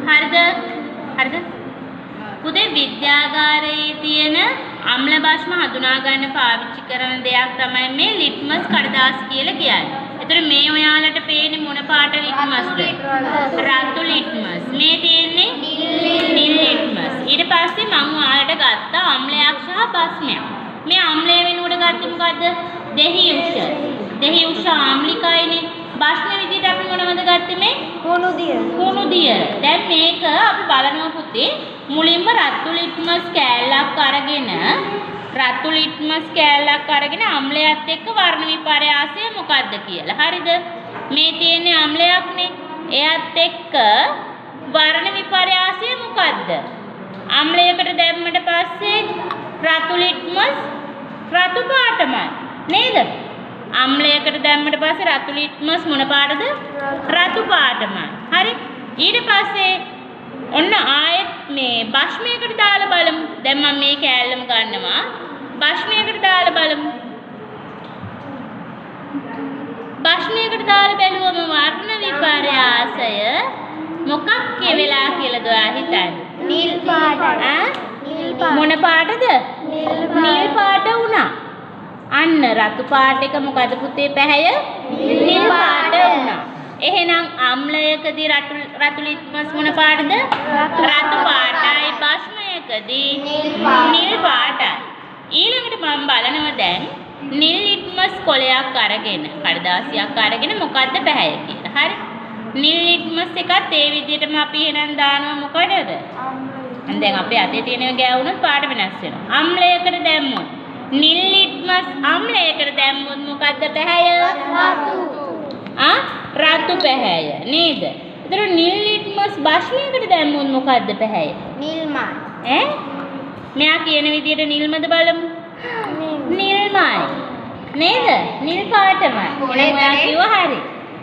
හරිද? හරිද? පුතේ විද්‍යාගාරයේ තියෙන අම්ල භස්ම හඳුනා ගන්න පාවිච්චි කරන දෙයක් තමයි මේ ලිට්මස් කඩදාසි කියලා කියන්නේ. එතකොට මේ ඔයාලට පේන්නේ මොන පාට ලිට්මස්ද? රතු ලිට්මස්. මේ තියෙන්නේ නිල් ලිට්මස්. ඊට පස්සේ මම ඔයාලට ගත්ත අම්ලයක් සහ භස්මයක්. මේ අම්ලය වෙනුවට ගත්තේ මොකද්ද? දෙහි උෂ. දෙහි උෂ ආම්ලිකයිනේ. භස්ම විදිහට අපි මොනවද ගත්තේ මේ? කුණු දියර. කුණු දියර. දැන් මේක අපි බලනවා පුතේ මුලින්ම රතු ලිට්මස් කෑල්ලක් අරගෙන රතු ලිට්මස් කෑල්ලක් අරගෙන අම්ලයත් එක්ක වර්ණ විපර්යාසය මොකද්ද කියලා. හරිද? මේ තියෙන්නේ අම්ලයක්නේ. එයත් එක්ක වර්ණ විපර්යාසය මොකද්ද? අම්ලයකට දැම්මට පස්සේ රතු ලිට්මස් රතු පාටමයි නේද? අම්ලයකට දැම්මට පස්සේ රතු ලිට්මස් මොන පාටද? රතු පාටමයි. හරි? ඊට පස්සේ ඔන්න ආයෙත් මේ භස්මයකට දාලා බලමු. දැන් මම මේ කෑල්ලම ගන්නවා. භස්මයකට දාලා බලමු. භස්මයකට දාලා බැලුවම වර්ණ විපර්යාසය මොකක් වෙලා කියලාද ඔයා හිතන්නේ? නිල් පාට. ඈ? නිල් පාට. මොන පාටද? නිල් පාට වුණා. අන්න රතු පාට එක මොකද පුතේ පැහැය? නිල් පාට වුණා. එහෙනම් අම්ලයකදී රතු ලිට්මස් මොන පාටද? රතු පාටයි. භස්මයකදී නිල් පාටයි. ඊළඟට මම බලනවා දැන් නිල් ලිට්මස් කොලයක් අරගෙන කඩදාසියක් අරගෙන මොකද්ද පැහැය කියලා. හරි? නිල් ලිට්මස් එකත් ඒ විදිහටම අපි එහෙනම් දානවා මොකටද? දැන් අපේ අතේ තියෙන ඒවා ගෑවුනොත් පාට වෙනස් වෙනවා. අම්ලයකට දැම්මොත් නිල් ලිට්මස් අම්ලයකට දැම්මොත් මොකද්ද පැහැය? රතු. ආ රතු පැහැය නේද? ඒතර නිල් ලිට්මස් භස්මයකට දැම්මොත් මොකද්ද පැහැය? නිල්මයි. ඈ? මෙයා කියන විදියට නිල්මද බලමු. නිල්මයි. නේද? නිල් පාටමයි. එහෙනම් ඔයා කිව්වා හරි.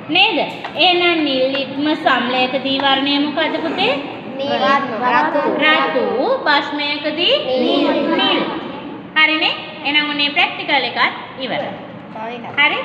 නේද? එහෙනම් නිල් ලිට්මස් අම්ලයකදී වර්ණය මොකද්ද පුතේ? නිල් රතු. රතු. භස්මයකදී නිල්. හරිනේ? එහෙනම් ඔන්නේ ප්‍රැක්ටිකල් එකත් ඉවරයි. හරි?